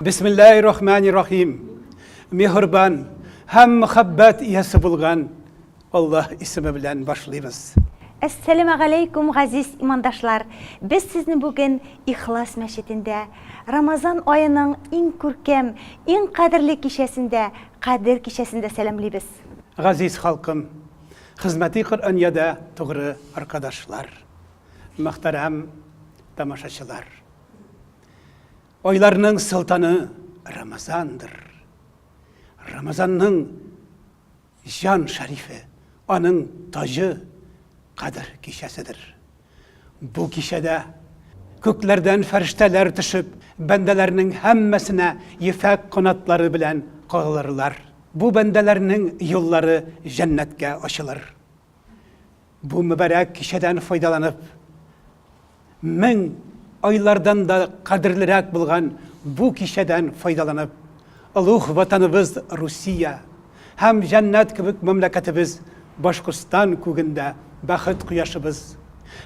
Бисмиллаһир рахманир рахим. Миһербан һәм мөхәббәт иясе булган Аллаһ исеме белән башлыйбыз. Әссәламегаләйкүм, газиз имандашлар! Без сезне бүген Ихлас мәчетендә, Рамазан аеның иң күркәм, иң кадерле кичәсендә, Кадер кичәсендә сәламлибез. Газиз халкым, хезмәти Коръәниядә тугры аркадашлар, мөхтәрәм тамашачылар! Айларның солтаны Рамазандыр. Рамазанның җан шәрифе, аның таҗы Кадер кичәседер. Бу кичәдә күкләрдән фәрештәләр төшеп, бәндәләрнең һәммәсенә ефәк канатлары белән кагылырлар. Бу бәндәләрнең юллары җәннәткә ачылыр. Бу мөбарәк кичәдән файдаланып, 1000 айлардан да кадерлерәк булган бу кичәдән файдаланып, олуг Ватаныбыз Русия һәм җәннәт кебек мәмләкәтебез Башкортстан күгендә бәхет кояшыбыз,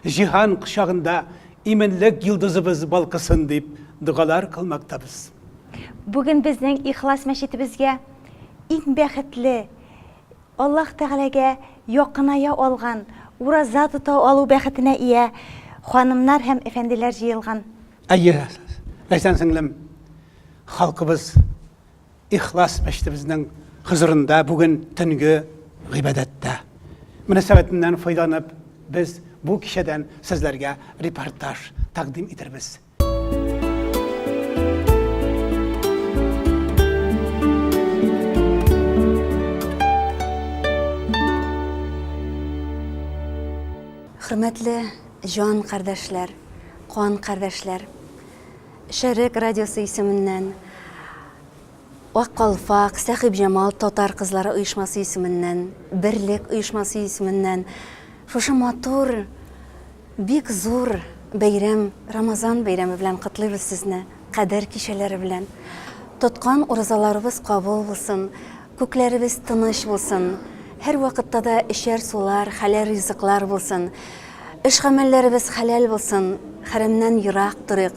җиһан кочагында иминлек йолдызыбыз балкысын дип догалар кылмактабыз. Бүген безнең Ихлас мәчетебезгә иң бәхетле, Аллаһ Тәгаләгә якыная алган, ураза тота алу бәхетенә ия ханымнар һәм әфәнделәр җыелган. Әйе, Ләйсән сеңлем, халкыбыз Ихлас мәчетебезнең хозурында бүген төнге гыйбадәттә. Мөнәсәбәтеннән файдаланып, без бу кичәдән сезләргә репортаж тәкъдим итербез. Хөрмәтле җан кардәшләр, кан кардәшләр! Шәрык радиосы исеменнән, Ак калфак, Сәхибҗамал татар кызлары оешмасы исеменнән, Берлек оешмасы исеменнән шушы матур Бик зур бәйрәм, Рамазан бәйрәме белән котлыйбыз сезне, Кадер кичәләре белән. Тоткан уразаларыбыз кабул булсын, күкләребез тыныч булсын, һәрвакытта да эчәр сулар, хәләл ризыклар булсын. Эш-гамәлләребез хәләл булсын, хәрәмнән ерак торыйк.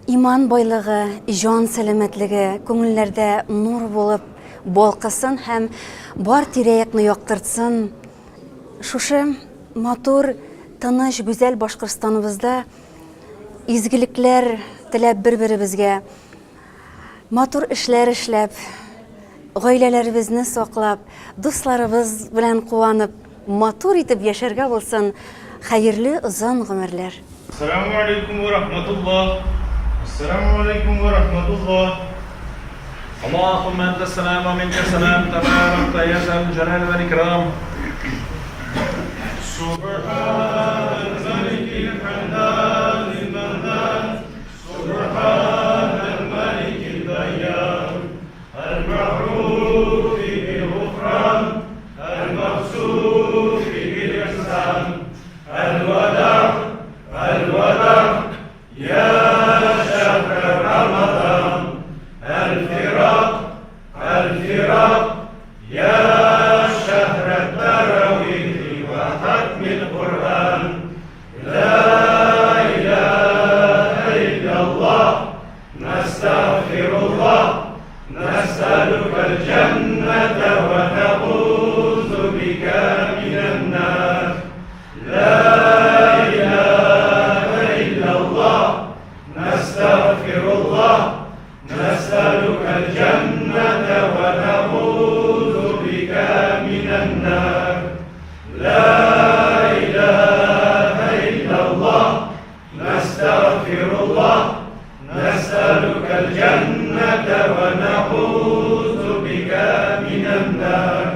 Иман байлыгы, җан сәламәтлеге күңелләрдә нур булып балкысын һәм бар тирә-якны яктыртсын. Шушы матур, тыныч, гүзәл Башкортстаныбызда изгелекләр теләп бер-беребезгә, матур эшләр эшләп, гаиләләребезне саклап, дусларыбыз белән куанып, матур итеп яшәргә булсын, хәерле озын гомерләр. Ассаламу алейкум ва рахматуллах. Ассаламу алейкум ва рахматуллах. Аллаһумма анта салам ва минка салам, табаракта я зал джалал вал икрам. Субханал маликил ханнанил маннан, субханал маликил дайян, аль ма'руфи бил гуфран, аль махсуфи бил ихсан, аль вадаг, аль вадаг, Я шәһр Рамазан, әл-фирак, әл-фирак, я шәһр тәравих вә хатмил Коръән. Ла илаһә илляллаһ, нәстәгъфируллаһ, нәсәлүкәл җәннәтә вә нәгузу бикә минән-нар. Лә иләһә илляллаһ, нәстәгъфируллаһ, нәсәлүкәл җәннәтә вә нәгузу бикә минән-нар. Лә иләһә илляллаһ, нәстәгъфируллаһ, нәсәлүкәл җәннәтә вә нәгузу бикә минән-нар.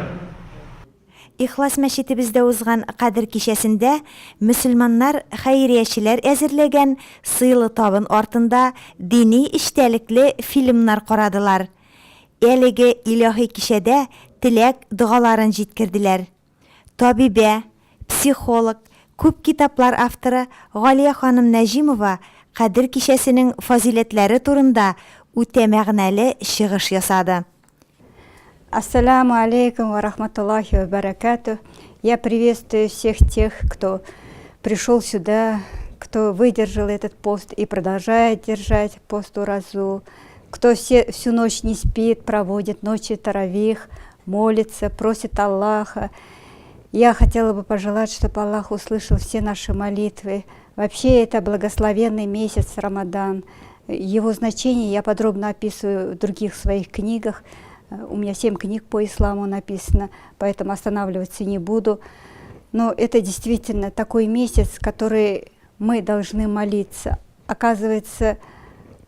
Ихлас мәчетебездә узган Кадер кичәсендә мөселманнар хәйриячеләр әзерләгән сыйлы табын артында дини эчтәлекле фильмнар карадылар. Әлеге илаһи кичәдә теләк догаларын җиткерделәр. Табибә, психолог, күп китаплар авторы Галия ханым Нәҗимова Кадер кичәсенең фазыйләтләре турында үтә мәгънәле чыгыш ясады. Ассаляму алейкум ва рахматуллахи ва баракату. Я приветствую всех тех, кто пришел сюда, кто выдержал этот пост и продолжает держать пост уразу. Кто все, всю ночь не спит, проводит ночи таравих, молится, просит Аллаха. Я хотела бы пожелать, чтобы Аллах услышал все наши молитвы. Вообще это благословенный месяц Рамадан. Его значение я подробно описываю в других своих книгах. У меня семь книг по исламу написано, поэтому останавливаться не буду. Но это действительно такой месяц, который мы должны молиться. Оказывается,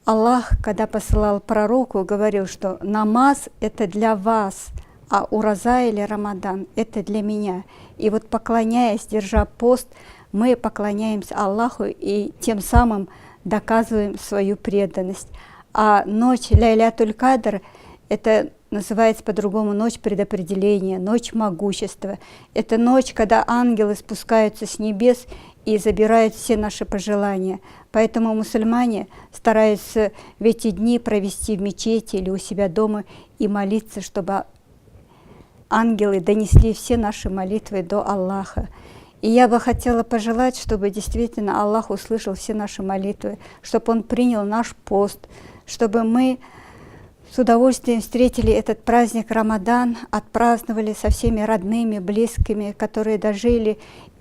Аллах, когда посылал пророку, говорил, что намаз – это для вас, а ураза или Рамадан – это для меня. И вот поклоняясь, держа пост, мы поклоняемся Аллаху и тем самым доказываем свою преданность. А ночь Ляйлятуль-Кадр – это называется по-другому ночь предопределения, ночь могущества. Это ночь, когда ангелы спускаются с небес и забирают все наши пожелания. Поэтому мусульмане стараются в эти дни провести в мечети или у себя дома и молиться, чтобы ангелы донесли все наши молитвы до Аллаха. И я бы хотела пожелать, чтобы действительно Аллах услышал все наши молитвы, чтобы Он принял наш пост, чтобы мы с удовольствием встретили этот праздник Рамадан, отпраздновали со всеми родными, близкими, которые дожили,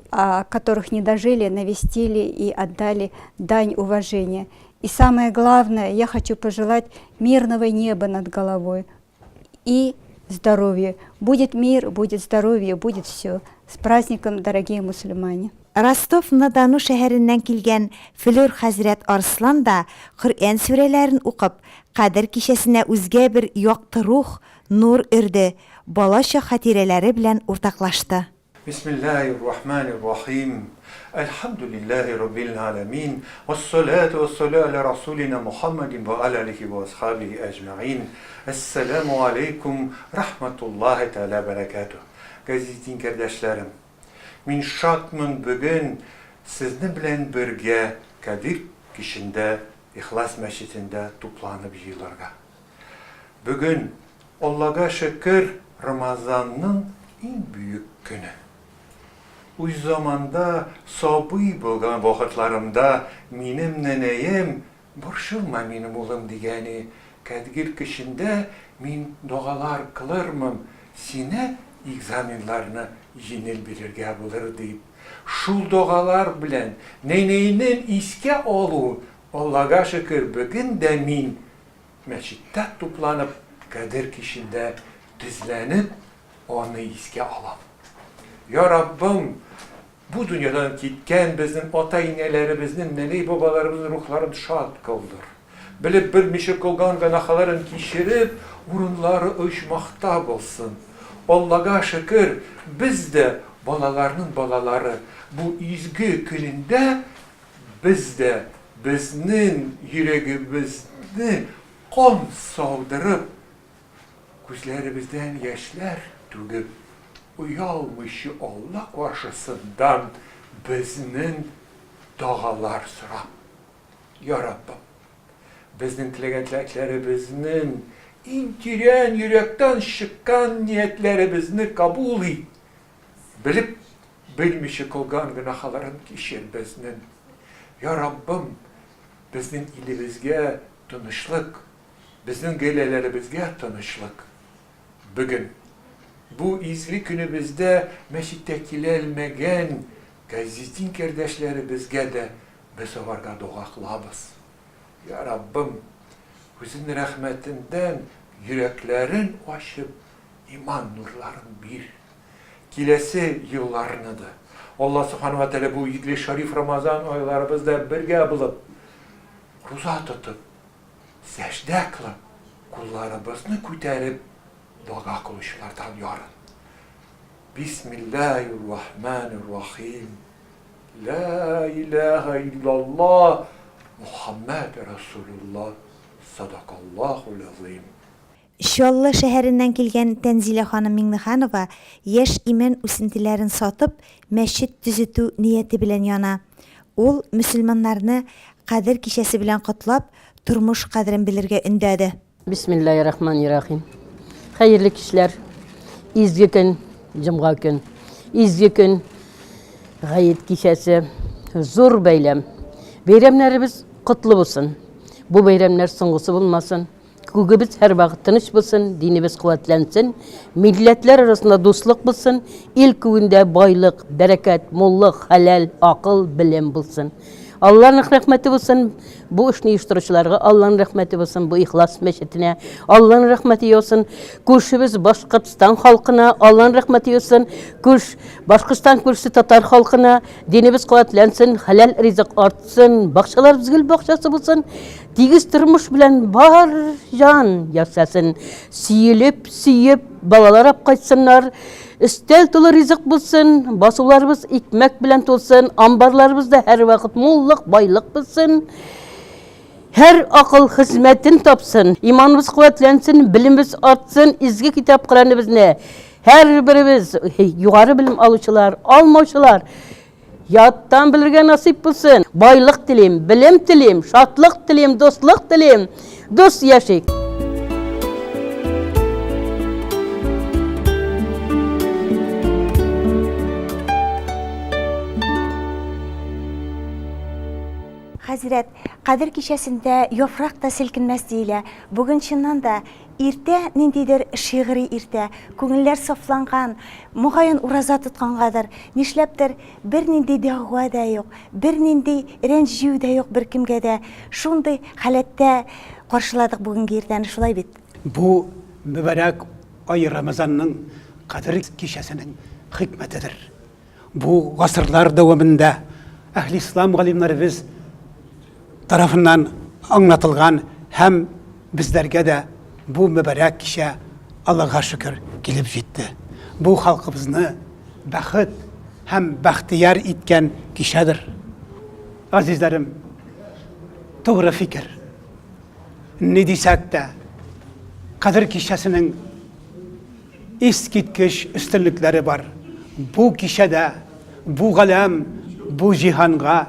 а которых не дожили, навестили и отдали дань уважения. И самое главное, я хочу пожелать мирного неба над головой и здоровья. Будет мир, будет здоровье, будет все. С праздником, дорогие мусульмане! Ростов-на-Дону шәһәреннән килгән Флүр хәзрәт Арслан да Коръән сүрәләрен укып, Кадер кичәсенә үзгә бер якты рух, нур өрде, балачак хатирәләре белән уртаклашты. Бисмиллаһир Рахманир Рахим. Әлхәмдүлиллаһи Раббил Галәмин. Вассалату вассаляму аля расулина Мухаммадин ва аля алихи ва асхабихи әҗмәгыйн. Әссәламу алейкум рахматуллаһи тәгалә бәрәкәтүһ. Газиз дин кәрдәшләрем! Мин шатмын бүген сезнең белән бергә Кадир кичендә Ихлас мәчетендә тупланып җыелырга. Бүген, Аллага шөкер, Рамазанның иң бөек көне. Үз заманда сабый булган вакытларымда минем нәнәем, Борчылма, минем улым, дигәни, Кәдгир көчендә мин догалар кылырмын, сине экзаменларны җиңел бирергә булыр, дип. Шул догалар белән нәнәйнең искә алуы, Аллага шөкер, бүген дә мин Мәчеттә тупланып, Кадер кичендә тезләнеп, аны искә алам. Я Раббым, бу дөньядан киткән безнең ата-инәләребезнең, нәнәй-бабаларыбызның рухларын шат кылдыр. Белеп белмичә кылган гөнаһларын кичереп, урынлары оҗмахта булсын. Аллага шөкер, без дә, балаларның балалары, бу изге көнендә Без дә безнең йөрәгебезне кан саудырып, күзләребездән яшьләр түгеп, оялмыйча Алла каршысындан безнең догалар сора. Я Раббым, безнең теләгән теләкләребезнең, иң тирән йөрәктән чыккан ниятләребезне кабул ит. Белеп, белмичә кылган гөнаһаларын кичер безнең. Я Раббым, безнең илебезгә тынычлык, безнең гаиләләребезгә тынычлык. Бүген, бу изге көнебездә мәчеткә киләлмәгән газиз дин кардәшләребезгә дә без аларга дога кылабыз. Я Раббым, үзең рәхмәтеңдән йөрәкләрен ачып, иман нурларын бир. Киләсе елларны да Алла Субхана ва Тәгалә бу изге шәриф Рамазан айларыбызда бергә булып, руза тотып, сәҗдә кылып, кулларыбызны күтәреп дога кылучылардан ярын. Бисмиллаһир Рахманир Рахим. Ла илаһа иллаллаһ Мухаммад Расулуллаһ. Садакаллаһул азыйм. Чаллы шәһәреннән килгән Тәнзилә ханым Миңнеханова яшь имән үсентеләрен сатып, мәчет төзетү нияте белән яна. Ул мөселманнарны Кадер кичәсе белән котлап, тормыш кадерен белергә өндәде. Бисмиллаһи-рахмани-рахим. Хәерле кичләр. Изге көн, җомга көн. Изге көн, гает кичәсе. Зур бәйләм. Бәйрәмнәребез котлы булсын. Бу бәйрәмнәр соңгысы булмасын. Күгебез һәрвакыт тыныч булсын, динебез куәтләнсен, милләтләр арасында дуслык булсын, ил күгендә байлык, бәрәкәт, муллык, хәләл, акыл, белем булсын. Алланың рәхмәте булсын бу эшне оештыручыларга, Алланың рәхмәте булсын бу Ихлас мәчетенә, Алланың рәхмәте яусын күршебез Башкортстан халкына, Алланың рәхмәте яусын күрш Башкортстан күршесе татар халкына, динебез куәтләнсен, хәләл ризык артсын, бакчаларыбыз гөл бакчасы булсын, тигез тормыш белән бар җан яшәсен, сөелеп, сөеп, балалар алып кайтсыннар, өстәл тулы ризык булсын, басуларыбыз икмәк белән тулсын, амбарларыбызда һәрвакыт муллык, байлык булсын. Һәр акыл хезмәтен тапсын, иманыбыз куәтләнсен, белемебез артсын, изге китап Коръәнебезне һәрберебез югары белем алучылар, алмаучылар яттан белергә насыйп булсын. Байлык телим, белем телим, шатлык телим, дуслык телим. Дус яшик. Хәзрәт, Кадер кичәсендә яфрак та селкенмәс диелә. Бүген чыннан да иртә ниндидер шигъри иртә, күңелләр сафланган, мөгаен ураза тоткангадыр, нишләптер бернинди дәгъва да юк, бернинди рәнҗү дә юк беркемгә дә. Шундый халәттә каршыладык бүгенге иртәне, шулай бит? Бу мөбарәк ай Рамазанның Кадер кичәсенең хикмәтедер. Бу гасырлар дәвамында әһле ислам галимнәребез тарафыннан аңлатылган һәм безләргә дә бу мөбарәк кичә Аллага шөкер килеп җитте. Бу халкыбызны бәхет һәм бәхтияр иткән кичәдер. Газизләрем, тугры фикер. Ни дисәк тә, Кадер кичәсенең Искиткеч өстенлекләре бар. Бу кичәдә, бу галәм, бу җиһанга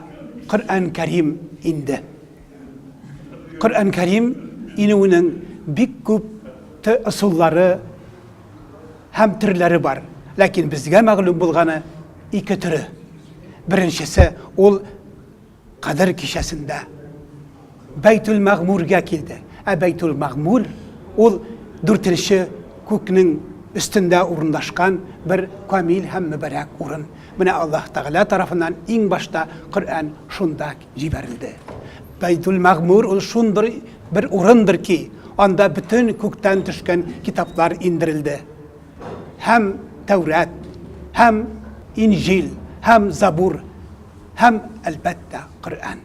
Коръән Кәрим инде. Коръән Кәрим инүенең бик күп ысуллары һәм төрләре бар. Ләкин безгә мәгълүм булганы ике төре. Беренчесе ул Кадер кичәсендә Бәйтүл Мәгъмүргә килде. Ә Бәйтүл Мәгъмүр ул дүртенче күкнең өстендә урынлашкан бер камил һәм мөбарәк урын. Менә Аллаһ Тәгалә тарафыннан иң башта Коръән шунда җибәрелде. Бәйтүл Мәгъмүр ул шундый бер урындыр ки, анда бөтен күктән төшкән китаплар индерелде. Һәм Тәүрат, һәм Инҗил, һәм Забур, Һәм, әлбәттә, Коръән.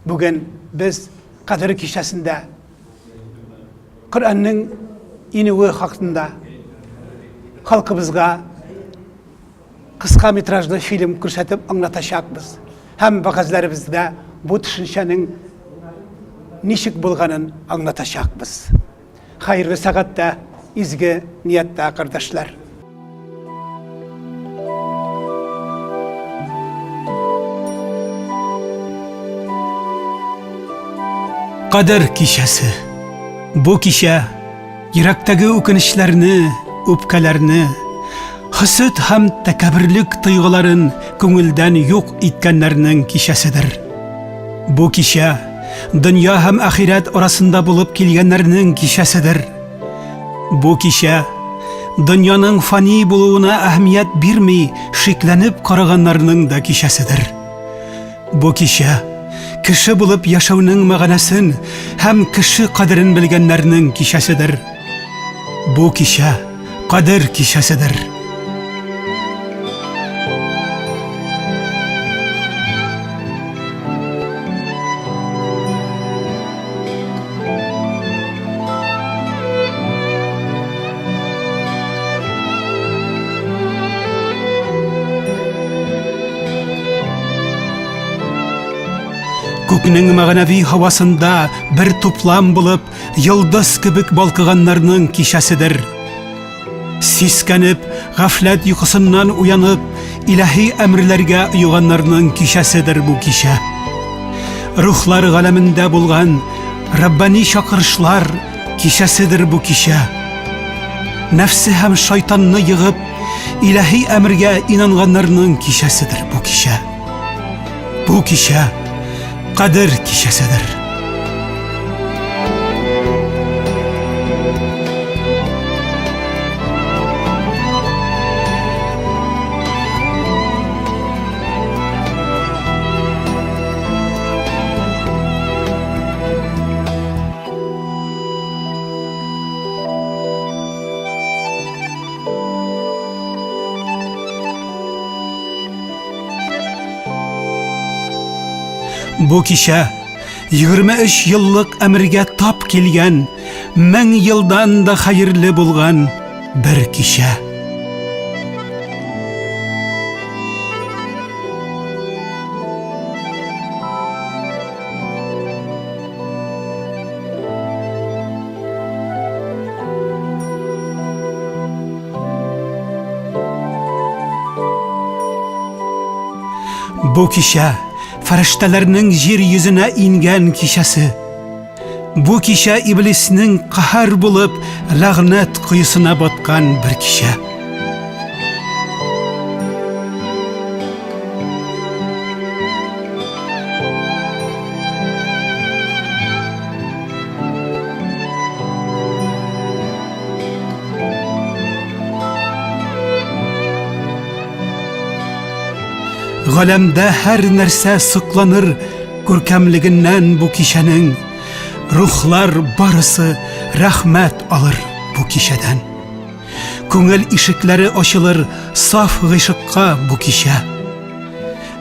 Бүген без Кадер кичәсендә Коръәннең инүе хакында халкыбызга кыска метражлы фильм күрсәтеп аңлатачакбыз. Һәм вәгазьләребездә бу төшенчәнең ничек булганын аңлатачакбыз. Хәерле сәгатьтә, изге нияттә, кардәшләр! Кадер кичәсе. Бу кичә йөрәктәге үкенечләрне, үпкәләрне, хөсет һәм тәкәбберлек тойгыларын күңелдән юк иткәннәрнең кичәседер. Бу кичә дөнья һәм ахирәт арасында булып килгәннәрнең кичәседер. Бу кичә дөньяның фани булуына әһәмият бирми, шикләнеп караганнарның да кичәседер. Бу кичә кеше булып яшәүнең мәгънәсен һәм кеше кадерен белгәннәрнең кичәседер. Бу кичә кадер кичәседер. Күкнең мәгънәви һавасында бер туплам булып, йолдыз кебек балкыганнарның кичәседер. Сискәнеп, гафләт йокысыннан уянып, илаһи әмерләргә оеганнарның кичәседер бу кичә. Рухлар галәмендә булган раббани чакырышлар кичәседер бу кичә. Нәфсе һәм шайтанны егып, илаһи әмергә инанганнарның кичәседер бу кичә. Бу кичә Кадер кичәседер. Бу кичә 23 еллык әмергә тап килгән, 1000 елдан да хәерле булган бер кичә. Бу кичә фәрештәләрнең җир йөзенә ингән кичәсе. Бу кичә иблиснең каһәр булып ләгънәт коесына баткан бер кичә. Галәмдә һәр нәрсә сокланыр күркәмлегеннән бу кичәнең. Рухлар барысы рәхмәт алыр бу кичәдән. Күңел ишекләре ачылыр саф гыйшыкка бу кичә.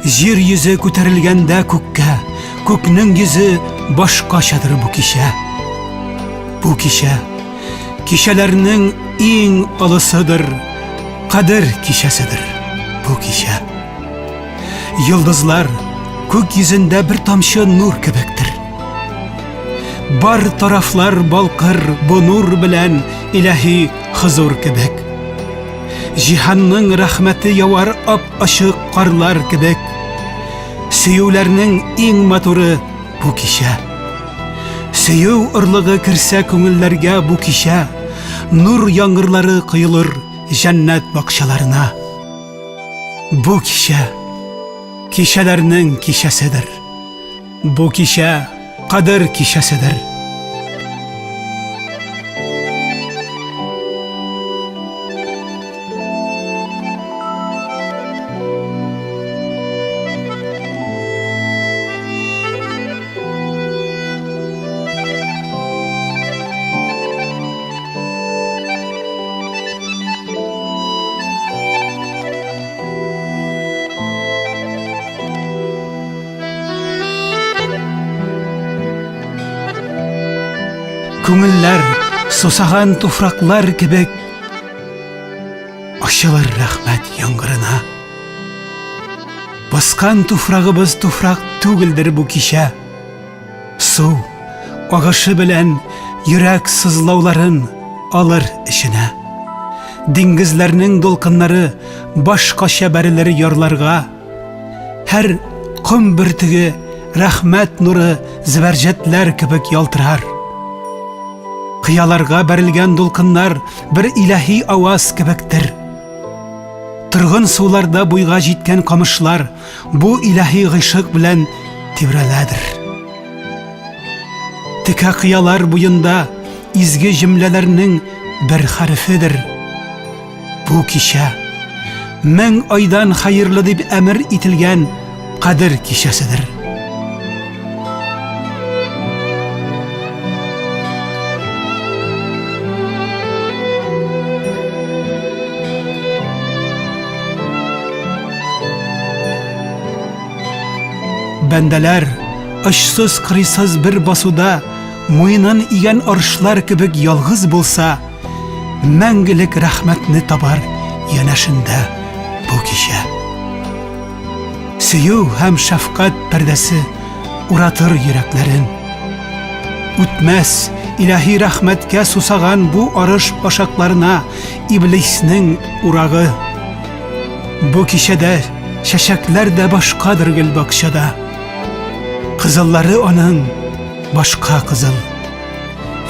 Җир йөзе күтәрелгәндә күккә, күкнең йөзе башкачадыр бу кичә. Бу кичә кичәләрнең иң олысыдыр, кадер кичәседер бу кичә. Йолдызлар күк йөзендә бер тамчы нур кебектер. Бар тарафлар балкыр бу нур белән илаһи хозур кебек. Җиһанның рәхмәте явар ап-ачык карлар кебек. Сөюләрнең иң матуры бу кичә. Сөю орлыгы керсә күңелләргә бу кичә, нур яңгырлары коелыр җәннәт бакчаларына. Бу кичә кичәләрнең кичәседер. Бу кичә Кадер кичәседер. Күңелләр сусаган туфраклар кебек ачылыр рәхмәт яңгырына. Баскан туфрагыбыз туфрак түгелдер бу кичә. Су агышы белән йөрәк сызлауларын алыр эченә. Диңгезләрнең дулкыннары башкача бәрелер ярларга. Һәр ком бөртеге рәхмәт нуры зөбәрҗәтләр кебек ялтырар. Кыяларга бәрелгән дулкыннар бер илаһи аваз кебектер. Торгын суларда буйга җиткән камышлар бу илаһи гыйшык белән тибрәләдер. Текә кыялар буенда изге җөмләләрнең бер хәрефедер. Бу кичә мең айдан хәерле дип әмер ителгән Кадер кичәседер. Бәндәләр очсыз-кырыйсыз бер басуда муенын игән арышлар кебек ялгыз булса, мәңгелек рәхмәтне табар янәшендә бу кичә. Сөю һәм шәфкать пәрдәсе уратыр йөрәкләрен. Үтмәс илаһи рәхмәткә сусаган бу арыш башакларына иблиснең урагы. Бу кичәдә чәчәкләр дә башкадыр гөлбакчада. Кызыллары аның башка кызыл.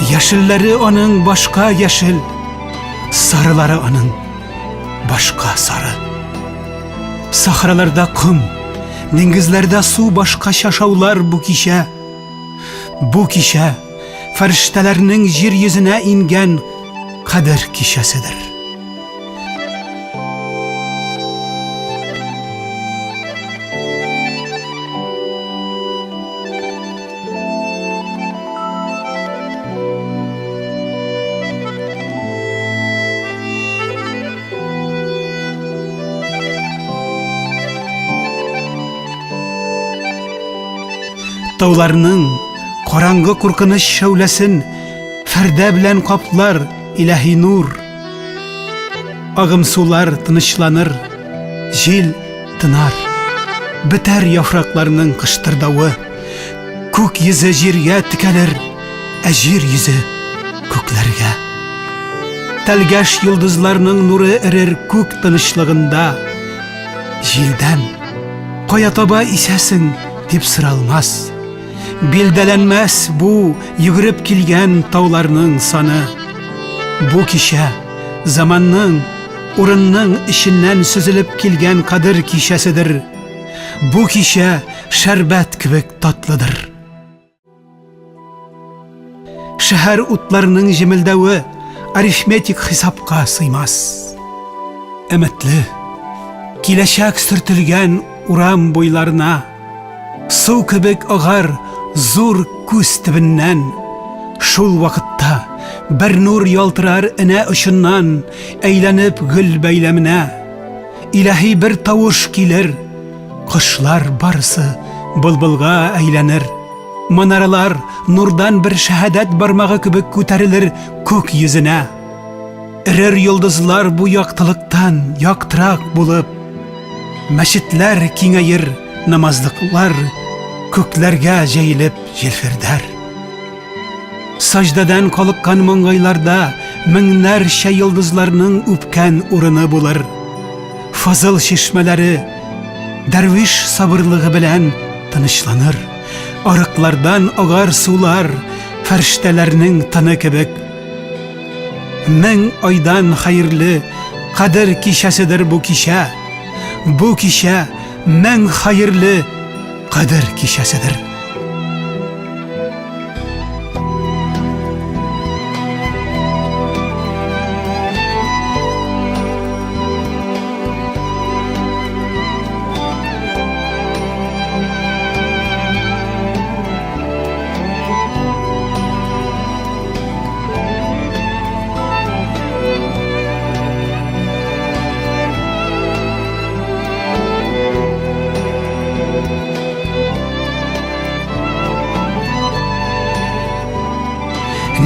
Яшелләре аның башка яшел, сарылары аның башка сары. Сахраларда ком, диңгезләрдә су башкача шаулар бу кичә. Бу кичә фәрештәләрнең җир йөзенә ингән кадер кичәседер. Тауларның караңгы куркыныч шәүләсен фәрдә белән каплар илаһи нур. Агым сулар тынычланыр, җил тынар. Бетәр яфракларның кыштырдавы. Күк йөзе җиргә текәлер, ә җир йөзе күкләргә. Тәлгәш йолдызларның нуры эрер күк тынычлыгында. Җилдән кая таба исәсең дип соралмас. Билдәләнмәс бу йөгереп килгән тауларның саны. Бу кичә заманның, урынның эченнән сөзелеп килгән кадер кичәседер. Бу кичә шәрбәт кебек татлыдыр. Шәһәр утларының җемелдәве арифметик хисапка сыймас. Өметле, киләчәк сөртелгән урам буйларына су кебек агар зур күз төбеннән. Шул вакытта бер нур ялтырар энә очыннан әйләнеп гөл бәйләменә. Илаһи бер тавыш килер, кошлар барысы былбылга әйләнер. Манаралар нурдан бер шәһадәт бармагы кебек күтәрелер күк йөзенә. Эрер йолдызлар бу яктылыктан яктырак булып, мәчетләр киңәер, намазлыклар күкләргә җәелеп җилфердәр. Саҗдәдән калыккан маңгайларда меңнәрчә йолдызларның үпкән урыны булыр. Фазыл чишмәләре дәрвиш сабырлыгы белән тынычланыр. Арыклардан агар сулар фәрештәләрнең тыны кебек. Мең айдан хәерле кадер кичәседер бу кичә. Бу кичә мең хәерле кадер кичәседер.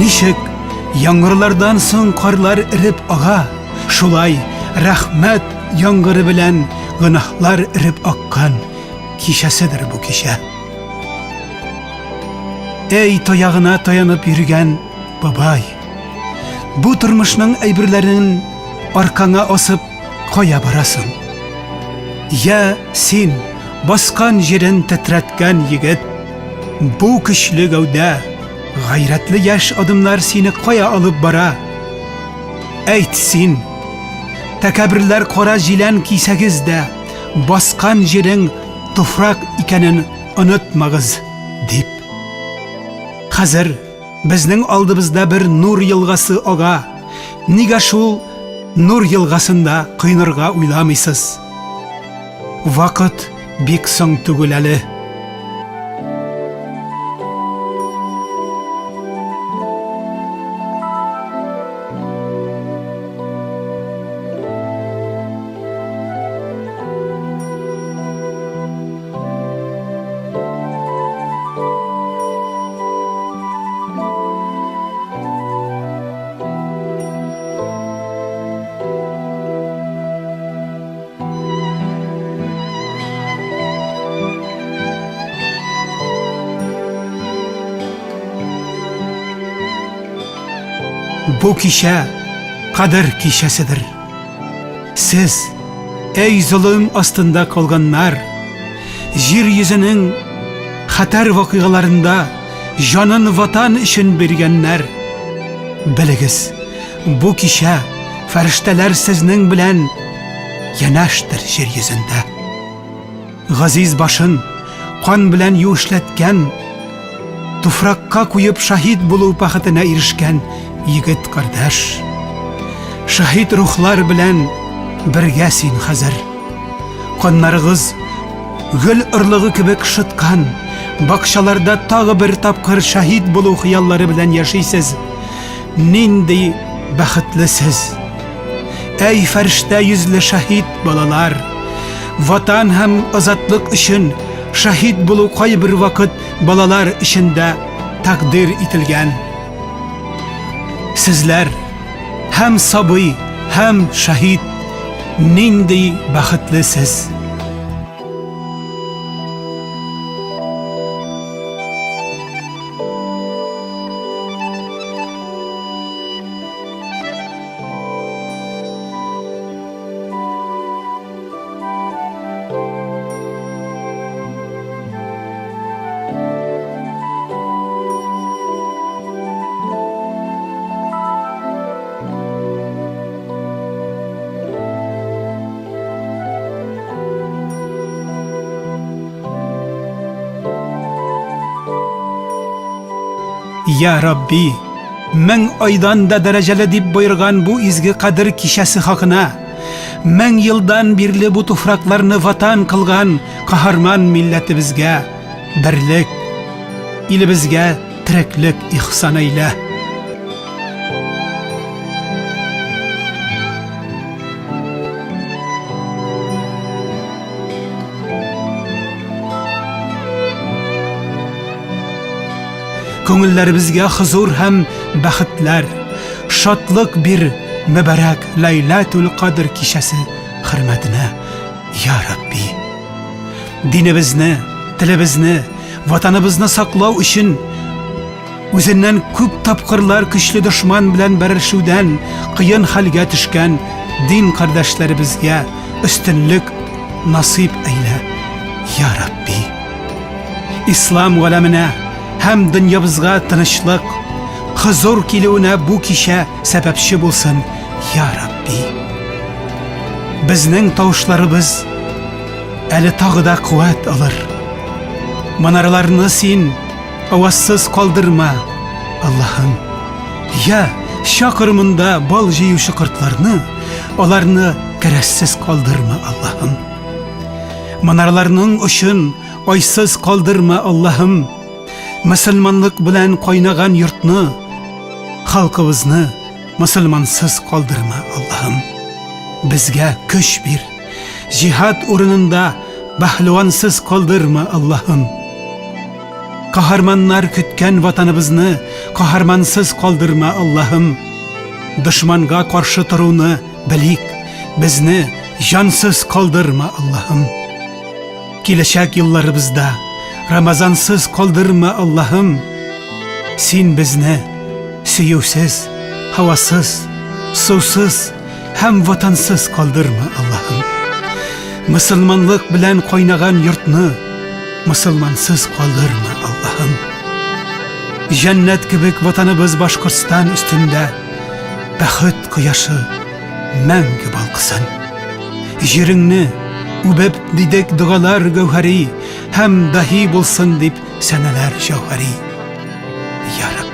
Ничек яңгырлардан соң карлар эреп ага, шулай рәхмәт яңгыры белән гөнаһлар эреп аккан кичәседер бу кичә. Эй, таягына таянып йөргән бабай! Бу тормышның әйберләрен аркаңа асып кая барасың? Я син, баскан җирен тетрәткән егет, бу көчле гәүдә, гайрәтле яшь адымнар сине кая алып бара? Әйт син, тәкәбберләр кара җилән кисәгез дә, баскан җирең туфрак икәнен онытмагыз, дип. Хәзер Безнең алдыбызда бер нур елгасы ага. Нигә шул нур елгасында коенырга уйламыйсыз? Вакыт бик соң түгел әле. Бу кичә кадер кичәседер. Сез, әй золым астында калганнар, җир йөзенең хәтәр вакыйгаларында җанын ватан өчен биргәннәр, белегез, бу кичә фәрештәләр сезнең белән янәштер җир йөзендә. Газиз башын кан белән юешләткән, туфракка куеп шаһит булу бәхетенә ирешкән егет кардәш. Шаһит рухлар белән бергә син хәзер. Каннарыгыз гөл орлыгы кебек шыткан, бакчаларда тагы бер тапкыр шаһит булу хыяллары белән яшисез. Нинди бәхетле сез! Әй, фәрештә йөзле шаһит балалар! Ватан һәм азатлык өчен. Шаһит булу кайбер вакыт балалар өчен дә тәкъдир ителгән. Сезләр һәм сабый, һәм шаһит нинди бәхетле сез! Я Рабби, мең айдан да дәрәҗәле дип боерган бу изге кадер кичәсе хакына, Мең елдан бирле бу туфракларны ватан кылган каһарман милләтебезгә берлек, илебезгә тереклек ихсан әйлә. Күңелләребезгә хозур һәм бәхетләр, шатлык бир мөбарәк Ләйләтүл Кадр кичәсе хөрмәтенә, я Рабби. Динебезне, телебезне, ватаныбызны саклау өчен үзеннән күп тапкырлар көчле дошман белән бәрелшүдән кыен хәлгә төшкән дин кардәшләребезгә өстенлек насыйп әйлә, я Рабби. Ислам галәменә һәм дөньябызга тынычлык, хозур килүенә бу кичә сәбәпче булсын, я Рабби. Безнең тавышларыбыз әле тагы да куәт алыр. Манараларны син авазсыз калдырма, Аллаһым. Я, чакыр монда бал җыючы кортларны, аларны кәрәзсез калдырма, Аллаһым. Манараларның очын айсыз калдырма, Аллаһым. Мөселманлык белән кайнаган йортны, халкыбызны мөселмансыз калдырма, Аллаһым. Безгә көч бир. Җиһад урынында бәһлевансыз калдырма, Аллаһым. Каһарманнар көткән ватаныбызны каһармансыз калдырма, Аллаһым. Дошманга каршы торуны белик, безне җансыз калдырма, Аллаһым. Киләчәк елларыбызда Рамазансыз калдырма, Аллаһым. Син безне сөюсез, һавасыз, сусыз һәм ватансыз калдырма, Аллаһым. Мөселманлык белән кайнаган йортны мөселмансыз калдырма, Аллаһым. Җәннәт кебек ватаныбыз Башкортстан өстендә бәхет кояшы мәңге балкысын. Җиреңне үбеп дидек догалар гәүһәри һәм даһи булсын дип сәнәләр җәүһәри. Я Рабби.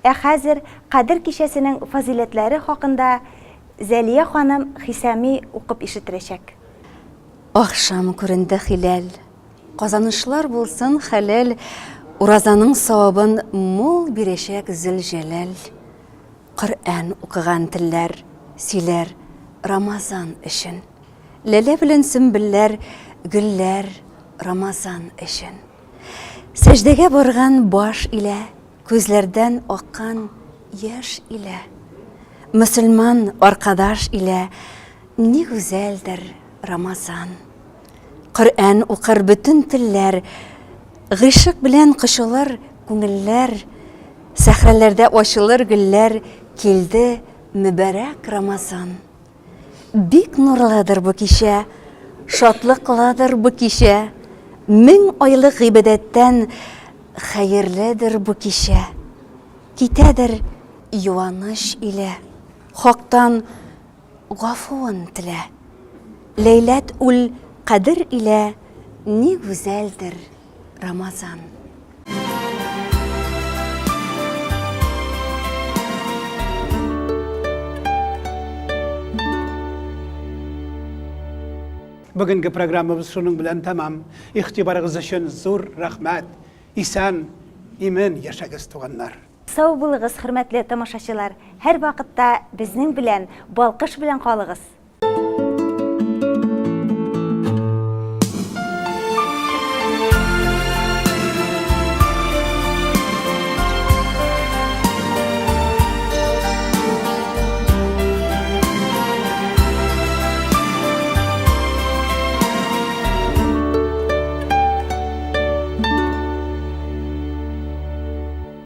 Ә хәзер Кадер кичәсенең фазыйләтләре хакында Зәлия ханым Хисами укып ишеттерәчәк. Ахшам күренде хиләл. Казанышлар булсын хәләл, Уразаның савабын мул бирәчәк Зөлҗәләл. Коръән укыган телләр сөйләр Рамазан өчен. Ләлә белән сөмбелләр гөлләр Рамазан өчен. Сәҗдәгә барган баш илә, күзләрдән аккан яшь илә. Мөселман аркадаш илә, ни гүзәлдер Рамазан. Коръән укыр бөтен телләр, Гыйшык белән кочылыр күңелләр, Сәхрәләрдә ачылыр гөлләр, Килде мөбарәк Рамазан. Бик нурлыдыр бу кичә, Шатлыклыдыр бу кичә, Мең айлык гыйбадәттән Хәерледер бу кичә. Китәдер юаныч илә, Хактан Гафуын телә. Ләйләт үл кадер илә ни гүзәлдер Рамазан. Бүгенге программабыз шуның белән тәмам. Игътибарыгыз өчен зур рәхмәт. Исән, имин яшәгез, туганнар. Сау булыгыз, хөрмәтле тамашачылар! Һәрвакытта безнең белән, Балкыш белән калыгыз!